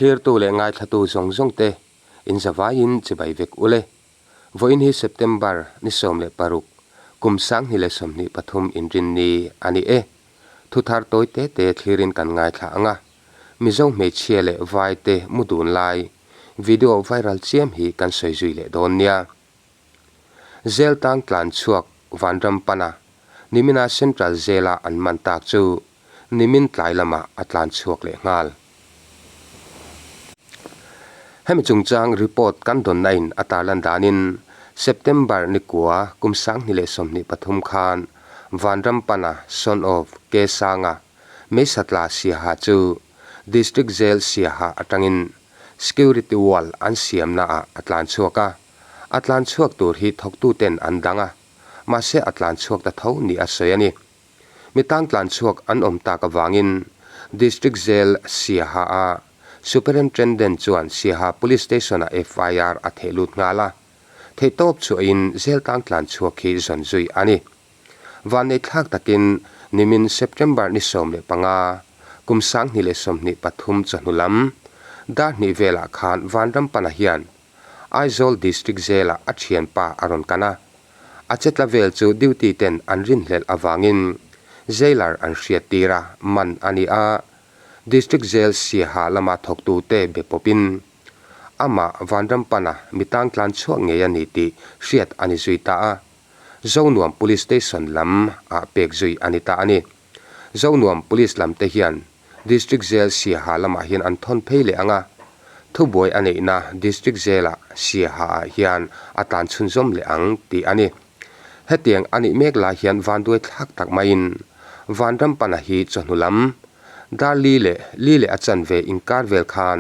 Thlirtu leh ngaithlatu zawng zawng te in zavaiin chibai vek ule. Vawiin hi September ni 16, kum 2023 inrinni a ni e. Thuthar tawi te te thlirin kan ngaithla ang a, Mizo hmeichhia leh vai te mu dun lai video viral chiam hi kan sawi zui leh dawn nia. Zel tang tlan chhuak Vanram pana nimina Central Jail-a an man tak chu nimin tlai lamah a tlan chhuak leh nghal. Hemi chungchang report kan dawnna in a tarlan danin September ni kua kum 2023 khan Vanram pana son of K Sanga Meisatla Siaha chu District Jail Siaha atangin Security wall an siamna ah a tlan chhuak a, a tlan chhuak tur hi thawktuten an dang a, mahse a tlan chhuak ta tho ni a sawi a ni. Mi tang tlan chhuak an awm tak avangin District Jail Siaha a Superintendent chuan Siaha Police Station ah FIR a theh lut nghal a, theihtawp chhuahin jail tang tlan chhuak hi zawn zui a ni. Vanneihthlak takin nimin September ni 15, kum 2023 chawhnu lam dar hnih velah khan Vanrampana hian Aizawl District Jail-ah a thianpa a rawn kan a. A chetla vel chu duty ten an rinhlelh avangin jailer an hriat tir a, man a ni a. District Jail Siaha lama thawktute be pawpin amah Vanrampana mi tangtlan chhuak ngei a ni tih hriat a ni zui ta a. Zonuam Police Station lam ah pek zui a ni ta a ni. Zonuam Police lam te hian District Jail Siaha lamah hian an thawn phei leh ang a, thubuai a neihna District Jail ah Siaha ah hian a tlan chhunzawm leh ang tih a ni. Hetiang a nih mek lai hian vanduai thlak tak maiin Vanrampana hi chawhnu lam dar li leh li leh a chanve inkar vel khan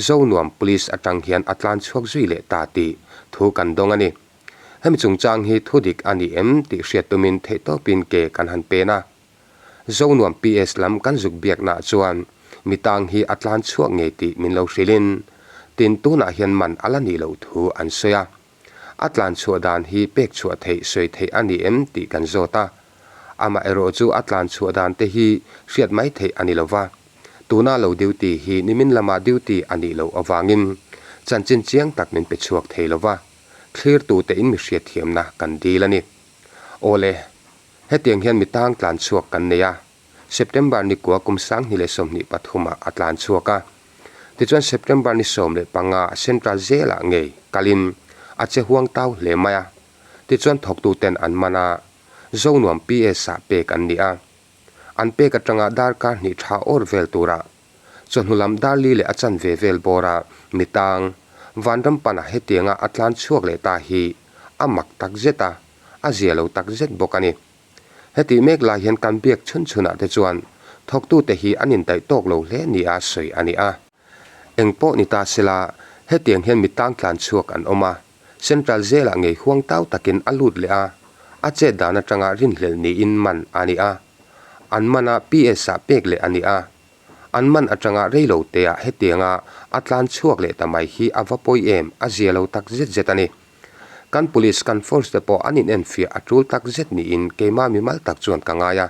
Zonuam Police atang hian a tlan chhuak zui leh ta tih thu kan dawng a ni. Hemi chungchang hi thu dik a ni em tih hriat tumin theihtawpin ke kan han pen a. Zonuam PS lam kan zuk biaknaah chuan mi tang hi a tlan chhuak ngei tih min lo hrilhin tin tunah hian man a la nih loh thu an sawi a. A tlan chhuah dan hi pek chhuah theih sawi theih a ni em tih kan zawt a. Amaherawh chu a tlan chhuah dan te hi hriat mai theih a ni lo va. Tuna lo duty hi nimin lama duty a nih loh avangin chanchin chiang tak min pe chhuak thei lo va. Thlirtute in mi hriatthiamna kan dil a ni. Awle, hetiang hian mi tang tlan chhuak kan nei a, September ni kua kum 2023 ah a tlan chhuak a. Tichuan September ni 15 Central Jail ah ngei kalin a che huang tau hle mai a. Tichuan thawktuten an man a, Zonuam PS ah pek an ni a. An pek atanga darkar hnih tha awr vel turah Chawhnu lam dar li leh a chanve vel bawra mi tang Vanram pana hetianga a tlan chhuak leh ta hi a mak tak zet a, a zia lo tak zet bawk a ni. Hetih mek lai hian kan biak chhun chhunah te chuan thawktute hi an indaih tawk lo hle nia sawi a ni a. Eng pawh ni ta sela, hetiang hian mi tang tlan chhuak an awm a, Central Jail-ah ngei huang tau takin a lut leh a, a chet dan atanga rinhlelh niin man a ni a. An man a PS-ah pek leh a ni a. An man atanga reilo teah hetianga a tlan chhuak leh ta mai hi a va pawi em, a zia lo tak zet zet a ni. Kan police, kan force te pawh an inenfiah a tul tak zet niin keimah mimal tak chuan ka ngai a.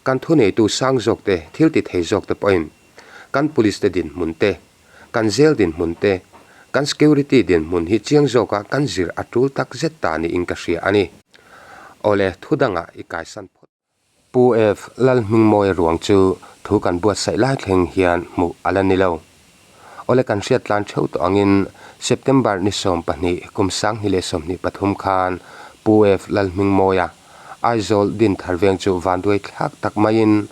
Kan thuneitu sang zawk te, thil ti thei zawk te pawhin kan police te dinhmun te, kan jail dinhmun te, kan security dinhmun hi chiang zawka kan zir a tul tak zet ta niin ka hria a ni. Awle, thu dangah i kaisan phawt. Pu F. Lalhmingmawia ruang chu thu kan buatsaih lai thleng hian hmuh a la ni lo. Awle kan hriat tlan theuh tawh angin September ni 12 kum 2023 khan Pu F. Lalhmingmawia Aizawl Dinthar veng chu vanduai thlak tak maiin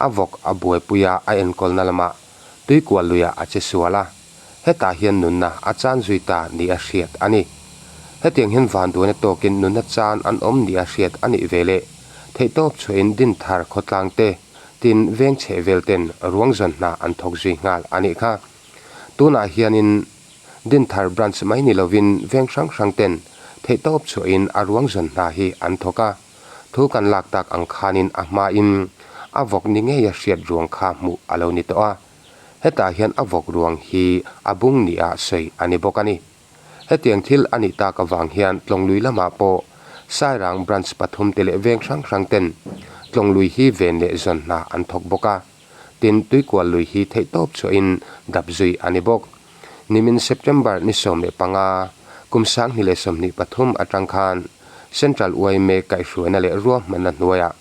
a vawk a buaipuia a enkawlna lamah tuikual luiah a che sual a. Hetah hian nunna a chan zui ta ni a hriat a ni. Hetiang hian vanduaina tawkin nunna chan an awm ni a hriat a nih ve leh theihtawp chhuahin Dinthar khawtlang te tin veng chheh vel ten ruang zawn hna an thawk zui nghal a nih kha. Tunah hianin Dinthar branch mai ni lovin veng hrang hrang ten theihtawp chhuahin a ruang zawn hna hi an thawk a. Thu kan lak tak ang khanin a hmain a vawk ni ngeia hriat ruang kha hmuh a lo ni tawh a. Hetah hian a vawk ruang hi a bung nia sawi a ni bawk a ni. Hetiang thil a nih tak avang hian Tlawnglui lamah pawh Sairang Branch pathum te leh veng hrang hrang ten Tlawnglui hi ven leh zawn hna an thawk bawk a. Tin, tuikual lui hi theihtawp chhuahin dap zui a ni bawk. Nimin September ni 15, kum 2023 atang khan Central yma kaihhruaina leh ruahmanna hnuaiah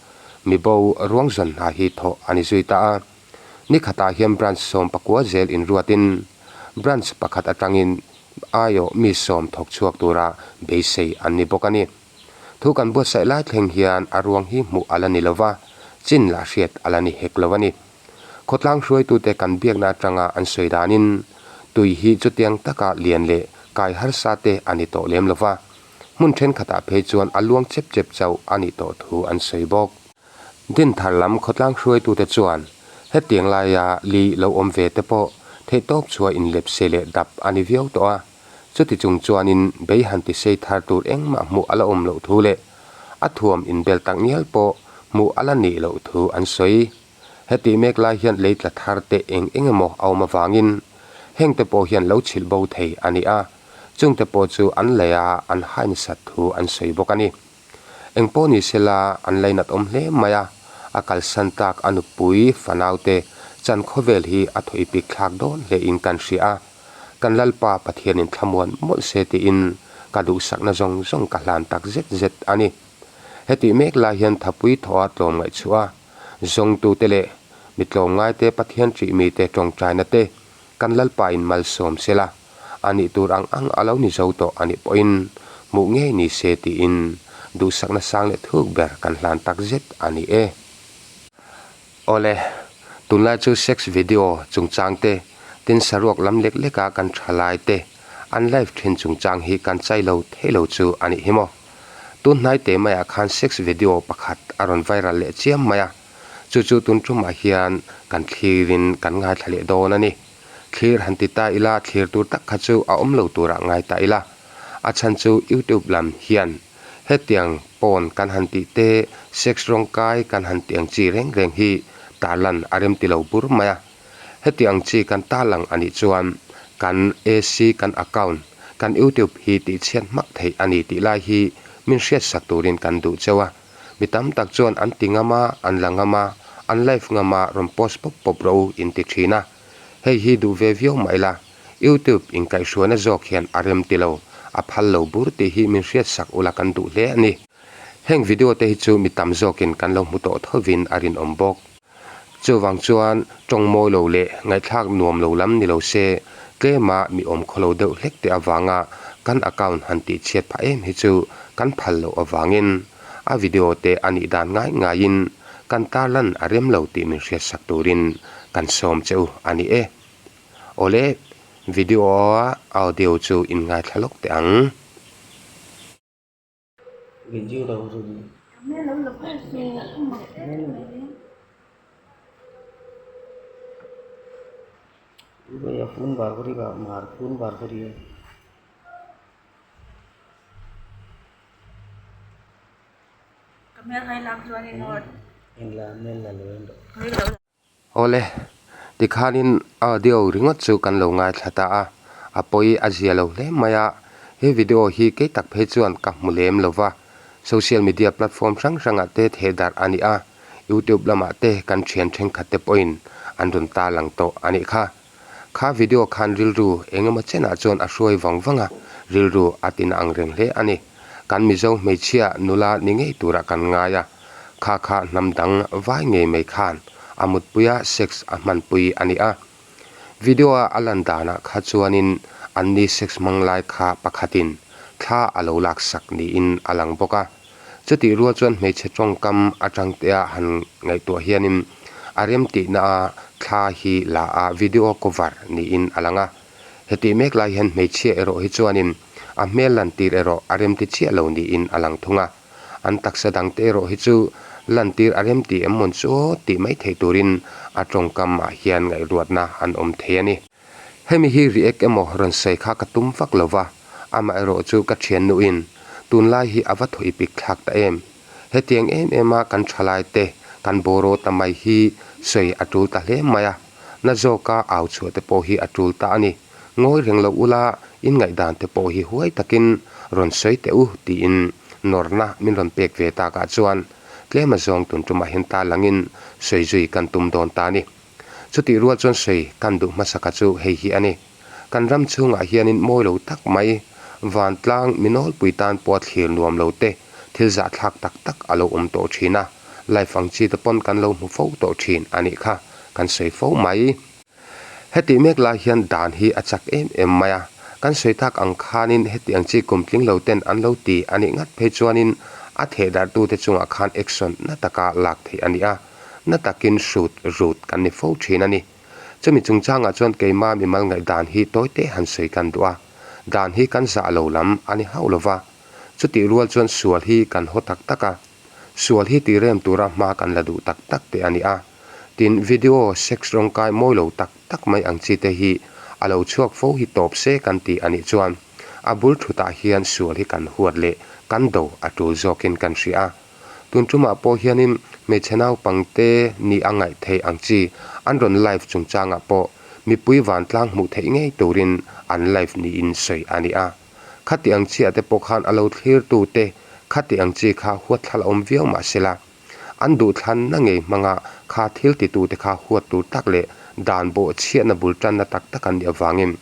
mibo ruang zawn hna hi thawh a ni zui ta a. Ni khatah hian branch 19 zel inruatin branch pakhat atangin aiawh mi sawm thawk chhuak tura beisei an ni bawk a ni. Thu kan buatsaih lai thleng hian a ruang hi hmuh a la ni lo va, chin lah hriat a la ni hek lo a ni. Khawtlang hruaitute kan biakna atanga an sawi danin tui hi chutiang taka lian leh kai harsa te a ni tawh lem lo va, hmun thenkhatah phei chuan a luang chep chep chauh a nih tawh thu an sawi bawk. Dinthar lam khawtlang hruaitute chuan hetiang laia li lo awm ve te pawh theihtawp chhuah inlepse leh dap a ni viau tawh a, chuti chung chuanin bei han ti sei thar tur engmah hmuh a la awm loh thu leh a thuam inbel tak ngial pawh hmuh a la nih loh thu an sawi. Hetih mek lai hian lei tla thar te eng eng emaw a awm avangin hengte pawh hian lo chhilh bo thei a ni a, chungte pawh chu an lei a an hai nasat thu an sawi bawk a ni. Eng pawh ni sela an lainat awm hle mai a, a kalsan tak a nupui fanaute chan khawvel hi a thaw ipik thlak dawn hle in kan hria a, kan Lalpa Pathianin thlamuan mawlh se tiin ka duhsakna zawng zawng ka hlan tak zet zet a ni. Hetih mek lai hian thapui thawha tlawm ngaihchhuah a, zawngtute leh mi tlawmngaite Pathian ṭih mite ṭawngṭaina te kan Lalpa in malsawm sela, a nih tur ang ang a lo ni zo tawh a nih pawhin hmuh ngei ni se tiin duhsakna sang leh thuk ber kan hlan tak zet a ni e. Awle, tunlai chu sex video chungchang te, tin saruak lam lek leka kan thalai te an live thin chungchang hi kan chai lo thei lo chu a nih hi maw. Tun hnai te maiah khan sex video pakhat a rawn viral leh chiam mai a, chu chu tun tumah hian kan thlirin kan ngaithla leh dawn a ni. Thlir han ti ta ila, thlir tur tak kha chu a awm lo turah ngai ta ila. A chhan chu YouTube lam hian hetiang pawn kan han tih te, sex rawngkai kan han tih ang chi reng reng hi tarlan a rem ti lo bur mai a. Heti ang chi kan tarlang a nih chuan kan AC kan account, kan YouTube hi tihchhiat hmak theih a ni tih lai hi min hriatsak turin kan duh cheu a. Mi tam tak chuan an ti ngam a, an la ngam a, an live ngam a, rawn post pawp pawp rawh u in ti thin a. Hei hi duh ve viau mah ila, YouTube inkaihhruaina zawk hian a rem ti lo, a phal lo bur tih hi min hriatsak ula kan duh hle a ni. Heng video te hi chu mi tam zawkin kan lo hmu tawh thovin a rinawm bawk. Chuvang chuan tawng mawi lo leh ngaihthlak nuam lo lam ni lo se, tlema mi awm khaw lo deuh hlek te avanga kan account han tih chhiat phah em hi chu kan phal loh avangin a video te a nih dan ngai ngaiin kan tarlan a rem lo tih min hriatsak turin kan sawm che u a ni e. Awle, video a audio chu in ngaithla lawk teh ang. Awle, tikhanin audio ringawt chu kan lo ngaithla ta a, a pawi a zia lo hle mai a, he video hi kei tak phei chuan ka hmu lem lo va, social media platform hrang hrangah te theh darh a ni a, youtube lamah te kan thian thenkhat te pawhin an rawn tarlang tawh a nih kha. Kha video khan rilru engemaw chenah chuan a hruai vang vang a, rilru a tina ang reng hle a ni. Kan Mizo hmeichhia nula ni ngei turah kan ngai a, kha kha hnam dang vai ngei mai khan a mutpuia sex a hmanpui a ni a. Video-a a lan danah kha chuanin anni sex hmang lai kha pakhatin thla a lo laksak niin a lang bawk a. Chutih rual chuan hmeichhe tawngkam atang tea han ngaihtuah hianin a remtihna a thla hi la a video cover niin a lang a. Hetih mek lai hian hmeichhia erawh hi chuanin a hmel lantir erawh a remti chiah lo niin a lang thung a. An taksa dangte erawh hi chu lantir a remti em mawn chu aw tih mai theih turin a tawngkam ah hian ngaihruatna an awm thei a ni. Hemi hi react emaw rawn sawi kha ka tum vak lo va, amaherawh chu ka thiannuin tunlai hi a va thaw ipik thlak ta em. Hetiang em em a kan thalai te kan bawraw ta mai hi sawi a tul ta hle mai a, na zawka au chhuah te pawh hi a tul ta a ni. Ngawi reng lo ula in ngaihdan te pawh hi huai takin rawn sawi teh u tiin nawrna min rawn pek ve takah chuan tlem azawng tun tumah hian ta langin sawi zui kan tum dawn ta a ni. Chutih rual chuan sawi kan duh hmasaka chu hei hi a ni. Kan ram chhungah hianin mawi lo tak mai, vantlang mi nawlpui tan pawha thlir nuam lo te, thil zahthlak tak tak a lo awm tawh thin a, life ang chi te pawn kan lo hmu fo tawh thin a nih kha, kan sawi fo mai. Hetih mek lai hian dan hi a chak em em mai a, kan sawi tak ang khanin heti ang chi kum tling lo ten an lo ti a nih ngat phei chuanin a thehdarhtute chungah khan action na taka lak theih a ni a, na takin hrut rut kan ni fo thin a ni. Chumi chungchangah chuan keima mimal ngaihdan hi tawite han sawi kan duh a, dan hi kan zah lo lam a ni hauh lova, chutih rual chuan sual hi kan haw tak tak a, sual hi tirem tura hma kan la duh tak tak te a ni a. Tin, video sex rawngkai mawi lo tak tak mai ang chi te hi a lo chhuak fo hi tawp se kan ti a nih chuan a bul thutah hian sual hi kan huat leh kan do a tul zawkin kan hria a. Tun tumah pawh hianin hmeichhe naupangte ni a ngaih theih ang chi an rawn live chungchangah pawh mipui vantlang hmuh theih ngei turin an live niin sawi a ni a. Khati ang chiah te pawh khan a lo thlirtute khati ang chi kha huatthlal a awm viau mah sela, an duhthlanna ngei hmanga kha thil titute kha huat tur tak leh dan bawh chhiatna bul tanna tak tak an nih avangin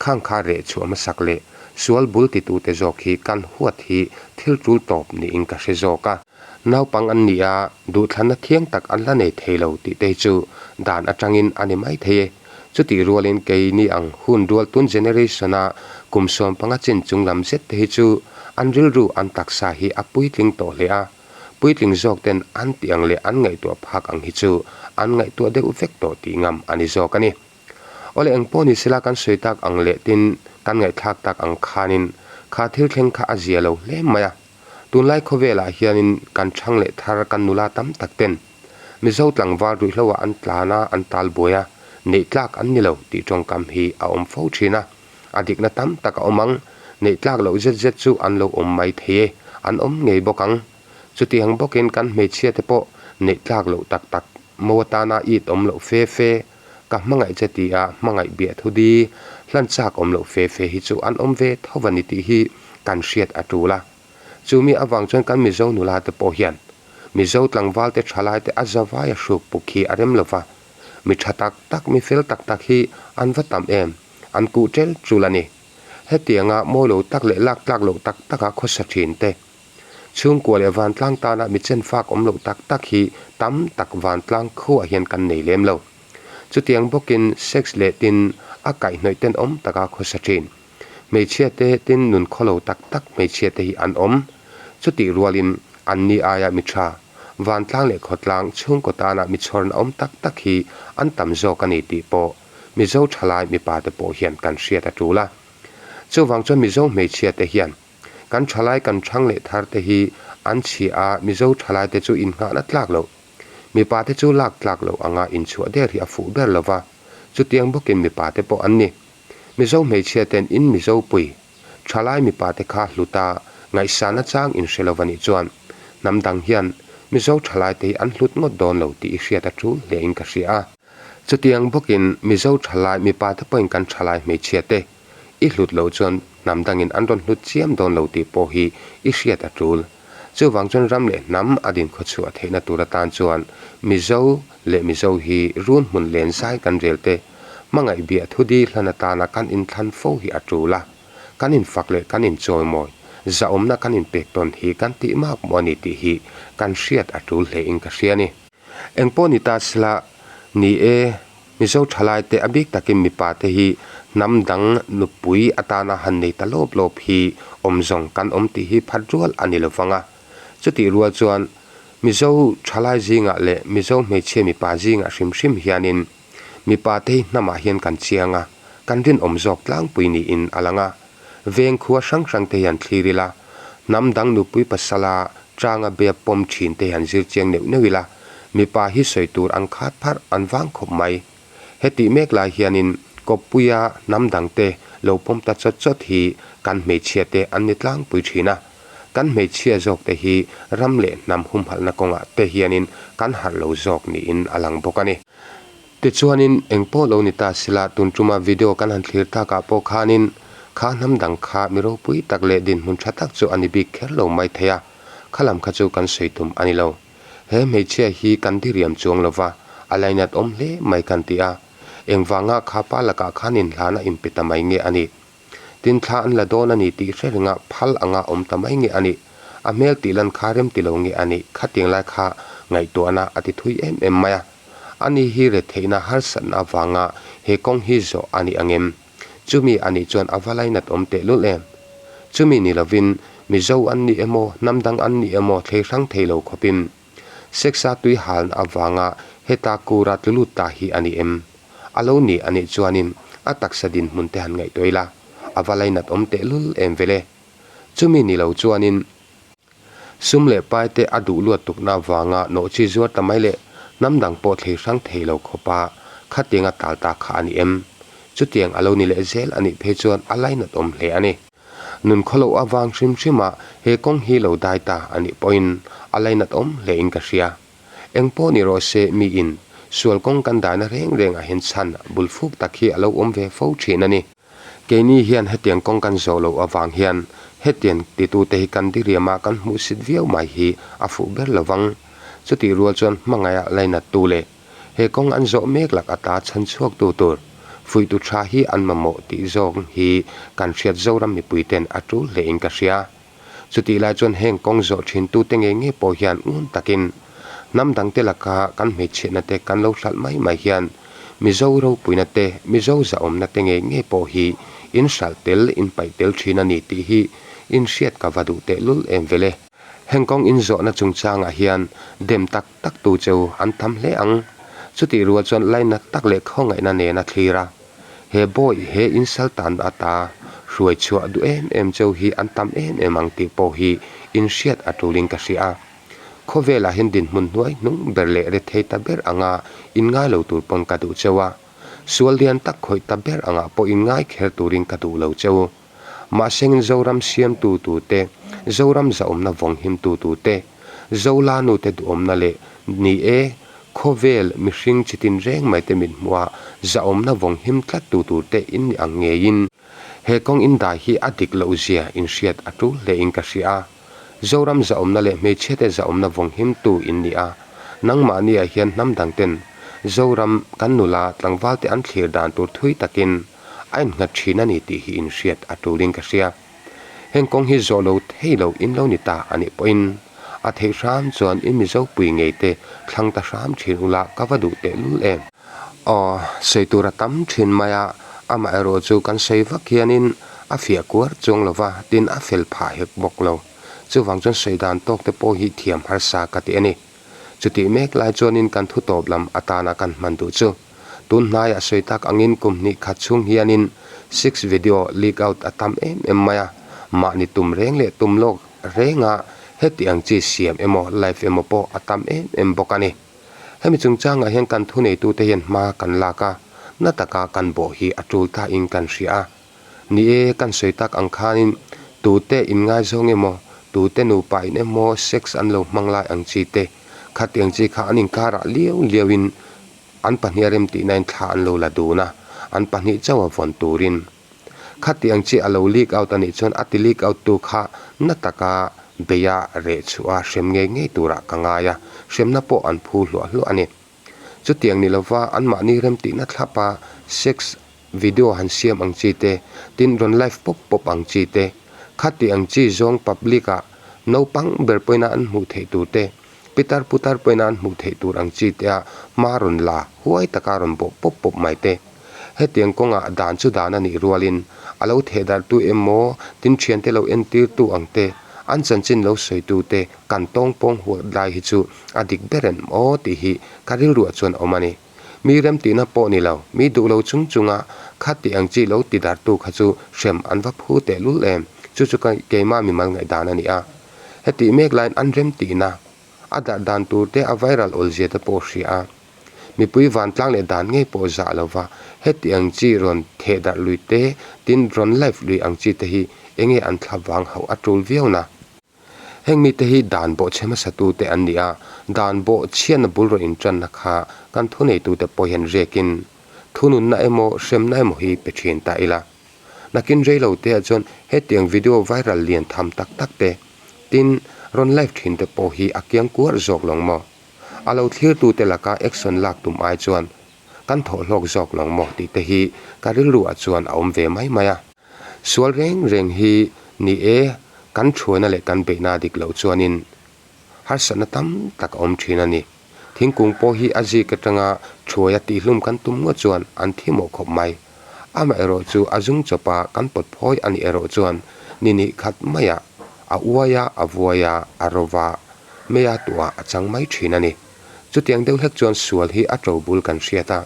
khang kha reh chhuah hmasak leh sual bul titute zawk hi kan huat hi thil tul tawp niin ka hre zawk a. Naupang an ni a, duhthlanna thiang tak an la nei thei lo tih te hi chu dan atangin a ni mai thei e. Chutih rualin keini ang hun rual tun generation-a kum 15 chin chung lam zet te hi chu an rilru an taksa hi a puitling tawh hle a. Puitling zawk ten an tih ang leh an ngaihtuah phak ang hi chu an ngaihtuah deuh vek tawh tih ngam a ni zawk a ni. Awle engpawh ni sela kan sawi tak ang leh tin kan ngaihthlak tak ang khanin kha thil thleng kha a zia lo hle mai a. Tunlai khawvelah hianin kan chhang leh thar kan nula tam tak ten Mizo tlangval ruihhloah an tlan a, an tal buai a, neih tlak an ni lo tih tawngkam hi a awm fo thin a. A dikna tam tak a awm ang, neih tlak loh zet zet chu an lo awm mai thei e, an awm ngei bawk ang. Chutiang bawkin kan hmeichhia te pawh neih tlak loh tak tak, mo atana it awm loh fe fe, ka hmangaih che tia hmangaih biah thu di hlan chak awm loh fe fe hi chu an awm ve tho a ni tih hi kan hriat a tul a. Chumi avang chuan kan Mizo nula te pawh hian Mizo tlangval te thalai te a zavai a hruk puk hi a rem lova, mi tha tak tak, mi fel tak tak hi an va tam em, an kuh tel tul a ni. Hetianga mawi lo tak leh lak tlak loh tak taka khawsa thin te, Chhungkua leh vantlang tana mi chenfak awm loh tak tak hi tam tak vantlang khuah hian kan nei lem lo. Chutiang bawkin sex leh tin a kaihhnawih tenawm taka khawsa thin. Hmeichhia te tin nun khawlo tak tak hmeichhia te hi an awm. Chutih rualin anni aia mi tha, vantlang leh khawtlang chhungkaw tana mi chhawrna awm tak tak hi an tam zawk a ni tih pawh Mizo thalai mipa te pawh hian kan hriat a tul a. Chuvang chuan Mizo hmeichhia te hian Kan thalai kan thang leh thar te hi an chhia a, Mizo thalai te chu innghahna tlak loh. Mipa te chu lak tlak loh anga inchhuah der hi a fuh ber lo va, chutiang bawkin mipa te pawh an ni. Mizo hmeichhia ten in Mizo pui thalai mipa te kha hlut a, ngaihsana chang in hre lo va nih chuan hnam dang hian Mizo thalai te hi an hlut ngawt dawn lo tih i hriat a tul hle in ka hria a. Chutiang bawkin Mizo thalai mipa te pawhin kan thalai hmeichhia te I hlut loh chuan hnam dangin an rawn hlut chiam dawn lo tih pawh hi i hriat a tul. Chuvang chuan ram leh hnam a dinkhawchhuah chhuah theihna tur atan chuan Mizo leh Mizo hi run hmun len zai kan rel te, hmangaih biah thudi hlan atana kan inthlan fo hi a tul a. Kan infak leh kan inchawimawi, zahawmna kan inpek tawn hi kan tih mak maw a ni tih hi kan hriat a tul hle in ka hria a ni. Engpawh ni ta sela, ni e, Mizo thalaite a bik takin mipa te hi hnam dang nupui atana han nei ta lawp lawp hi awm zawng kan awm tih hi phat rual a ni lovang a. Chutih rual chuan Mizo thalai zingah leh Mizo hmeichhia mipa zingah hrim hrim hianin mipa te hi hnamah hian kan chiang a, kan rinawm zawk tlangpui niin a lang a. Veng khua hrang hrang te hian thlir ila, hnam dang nupui pasala changa bia pawm thin te hian zir chiang neuh neuh ila, mipa hi sawi tur an khat pharh an vang khawp mai. Hetih mek lai hianin kawppuia hnam dang te lo pawm ta chawt chawt hi kan hmeichhia te an ni tlangpui thin a. Kan hmeichhia zawk te hi ram leh hnam humhalhna kawngah te hianin kan harh lo zawk niin a lang bawk a ni. Tichuanin eng pawh lo ni ta sila tun tuma video kan han thlir takah pawh khanin kha hnam dang kha mi ropui tak leh dinhmun tha tak chu a ni bik kher lo mai thei a, kha lam kha chu kan sawi tum a ni lo. He hmeichhia hi kan diriam chuang lova, A lainat awm hle mai kan ti a. Engvanga kha pa lakah khan inhlana inpe ta mai nge a nih? Tin thla an la dawn a ni tih hre renga phal anga awm ta mai nge a nih? A hmel tih lan kha rem ti lo nge a nih? Khatiang lai kha ngaihtuahna a ti thui em em mai a. Ani hi retheihna harsatna avanga he kawng hi zawh a ni angem? Chumi a nih chuan a va lainat awm tehlul em? Chumi ni lovin Mizo an ni emaw, hnam dang an ni emaw thlei hrang thei lo khawpin Sex-a tui halna avanga heta kura tlu lut ta hi a ni em? A lo ni a nih chuanin a taksa dinhmun te han ngaihtuah ila, a va lainat awm tehlul em vele. Chumi ni lo chuanin sum leh pai te a duh luat tukna avanga nawhchi zuar ta mai leh hnam dang pawh thlei hrang thei lo khawpa khatiang a tal ta kha a ni em? Chutiang a lo ni leh zel a nih phei chuan a lainat awm hle a ni. Nun khawloh avang hrim hrima he kawng hi lo dai ta a nih pawhin a lainat awm hle in ka hria. Eng pawh ni rawh se miin sual kawng kan daina reng reng ah hian chhan bul fuk tak hi a lo awm ve fo thin a ni. Keini hian hetiang kawng kan zawh loh avang hian hetiang titute hi kan diriam a kan hmuhsit viau mai hi a fuh ber lo vang. Chutih rual chuan hmangaih ah lainat tu leh He kawng an zawh mek lak ata chhan chhuak tu tur fuihtu tha hi an mamawh tih zawng hi kan hriat Zoram mipui ten a tul hle in ka hria. Chutih lai chuan heng kawng zawh thin tu te ngei ngei pawh hian ngun takin hnam dang te laka kan hmeichhiatna te kan lo hlalh mai mai hian Mizo ropuina te, Mizo zahawmna te ngei ngei pawh hi in hralh tel, in paih tel thin a ni tih hi in hriat ka va duh tehlul em vele. Heng kawng inzawhna chungchangah hian dem tak tak tu cheu an tam hle ang. Chutih rual chuan lainat tak leh khawngaihna nena thlir a, he bawi he insaltan ata hruai chhuah duh em em cheu hi an tam em em ang tih pawh hi inhriat a tulin ka hria a. Khawvelah hian dinhmun hnuai hnung ber leh rethei ta ber anga inngai lo tur pawn ka duh cheu a. Sual lian tak khawih ta ber angah pawh inngai kher turin ka duh lo cheu. Mahsengin Zoram siamtu tute, Zoram zahawmna vawnghimtu tute, Zola nute duhawmna leh ni e, khawvel mihring chitin reng mai te mithmuha zahawmna vawnghim tlattu turte in ni ang ngeiin he kawng indai hi a dik loh zia inhriat a tul hle in ka hria a. Zoram zahawmna leh hmeichhiate zahawmna vawnghimtu in ni a, nangmahniah hian hnam dangten Zoram kan nula tlangvalte an thlir dan tur thui takin a innghat thin a ni tih hi inhriat a tulin ka hria. Heng kawng hi zawh lo thei lo in lo ni ta a nih pawhin a theih hram chuan in Mizo pui ngei te thlang ta hram thin ula ka va duh teh lul em. Aw, sawi tur a tam thin mai a, amaherawh chu kan sawi vak hianin a fiah kuar chuang lo va, tin a fel phah hek bawk lo. Chuvang chuan sawi dan tawk te pawh hi thiam harsa ka ti a ni. Chutih mek lai chuanin kan thu tawp lam atana kan hman duh chu. Tun hnaiah sawi tak angin kum hnih khat chhung hianin six video leak out a tam em em mai a, mahni tum reng leh tum lawk renga heti ang chi siam emaw live emaw pawh a tam em em bawk a ni. Hemi chungchangah hian kan thuneitute hian hma kan lak a, na taka kan bawh hi a tul thain kan hria a. Ni e, kan sawi tak ang khanin tute inngaizawng emaw, tute nupa in emaw sex an lo hmang lai ang chi te, khatiang chi kha an inkarah liau liauin an pahnih a rem tihnain thla an lo la dun a, an pahnih chauh a vawn turin. Khatiang chi a lo leak out a nih chuan a ti leak out tu kha na taka beia reh chhuah a hrem ngei ngei turah ka ngai a, hremna pawh an phu hluah hluah a ni. Chutiang ni lova anmahni remtihna thlapa sex video han siam ang chi te, tin rawn live pawp pawp ang chi te, khati ang chi zawng public ah naupang ber pawhin a an hmuh theih tur te, pitar putar pawhin a an hmuh theih tur ang chi te a hma rawn la huai taka rawn bawh pawp pawp mai te. Hetiang kawngah dan chu dan a nih rualin a lo thehdarhtu emaw tin thiante lo entirtu ang te, an chanchin lo sawitute kan tawng pawng huat lai hi chu a dik ber em aw tih hi ka rilruah chuan a awm a ni. Mi remtihna pawh ni lo, mi duh lo chung chunga kha tih ang chi lo tidarhtu kha chu hrem an va phu tehlul em, chu chu keimah mimal ngaihdan a ni a. Hetih mek laiin an remtihna a darh dan tur te a viral awlzia te pawh hria a. Mipui vantlang leh dan ngei pawh zah lo va, heti ang chi rawn theh darh lui te, tin rawn live lui ang chi te hi enge an thlap vang hauh a tul viau na. Heng mite hi dan bawhchhe hmasa tute an ni a, dan bawhchhiatna bul rawn intanna kha kan thuneitute pawh hian riakin thununna emaw hremna emaw hi pe thin ta ila. Nakin rei lo te ah chuan hetiang video viral lian tham tak tak te, tin rawn live thin te pawh hi a kiang kuar zawk lawng maw? A lo thlirtute laka action lak tum ai chuan kan thawh hlawk zawk lawng maw tih te hi ka rilru ah chuan a awm ve mai mai a. Sual reng reng hi ni e, kan thuaina leh kan beihna dik loh chuanin harsatna tam tak a awm thin a ni. Thingkung pawh hi a zik atanga thuaia tihhlum kan tum ngawt chuan an thi mawh khawp mai. Amaherawh chu a zung chawpa kan pawt phawi a nih erawh chuan ni nih khat maiah a uai a, a vuai a, a ro va, meia tuah a chang mai thin a ni. Chutiang deuh hlek chuan sual hi a to bul kan hriat a,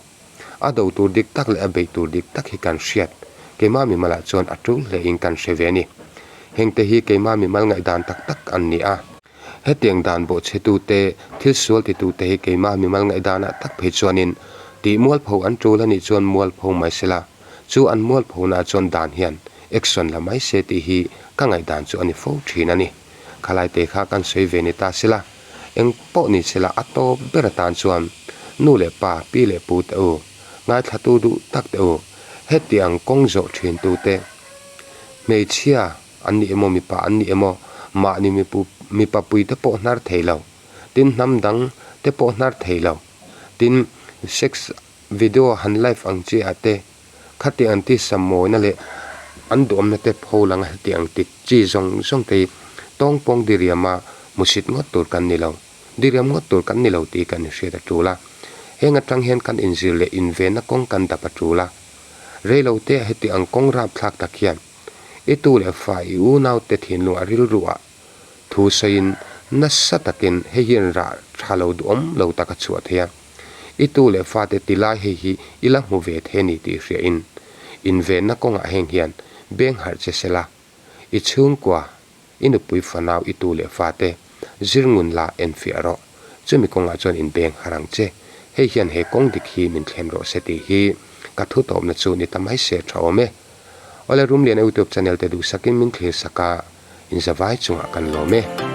a do tur dik tak leh a beih tur dik tak hi kan hriat. Keimah mimalah chuan a tul hlein kan hre ve a ni. Hengte hi keimah mimal ngaihdan tak tak an ni a. Hetiang dan bawhchhetute, thil sual titute hi keimah mimal ngaihdanah tak phei chuanin tih mualpho an tul a nih chuan mualpho mai sela, chu an mualphona chuan dan hian action la mai se tih hi ka ngaihdan chu a ni fo thin a ni. Khalaite kha kan sawi ve ni ta sela. Eng pawh ni sela a tawp ber atan chuan nu leh pa, pi leh pu te u, ngaithlatu duh tak te u, hetiang kawng zawh thin tu te, hmeichhia an ni emaw mipa an ni emaw, mahni mipu mipa pui te pawh hnar thei lo, tin hnam dang te pawh hnar thei lo, tin sex video han live ang chi ah te, Khatiang an tisa mawina leh an duhawmna te pho lang a hetiang ti chi zawng zawng te hi tawngpawng diriama hmusit ngawt tur kan ni lo, diriam ngawt tur kan ni lo tih kan inhriat a tul a. Heng atang hian kan inzir leh invenna kawng kan dap a tul a. Reilo te ah heti ang kawng rapthlak tak hian i tu leh fa i unaute thinlung a rilru ah thu sawiin nasa takin hei hian rah tha lo duhawm lo tak a chhuah thei a. I tu leh fate ti lai hei hi i la hmu ve thei a ni tih hriain invenna kawngah heng hian beng harh che sela, i chhungkua, i nupui fanau i tu leh fate zir ngun la enfiah rawh. Chumi kawngah chuan inbeng harh ang che. Hei hian he kawng dik hi min thlen rawh se tih hi ka thu tawpna chu ni ta mai se tha awm e. Awle Rumliana YouTube channel te duhsakin min thlir sak a, inzavai chungah kan lawm e.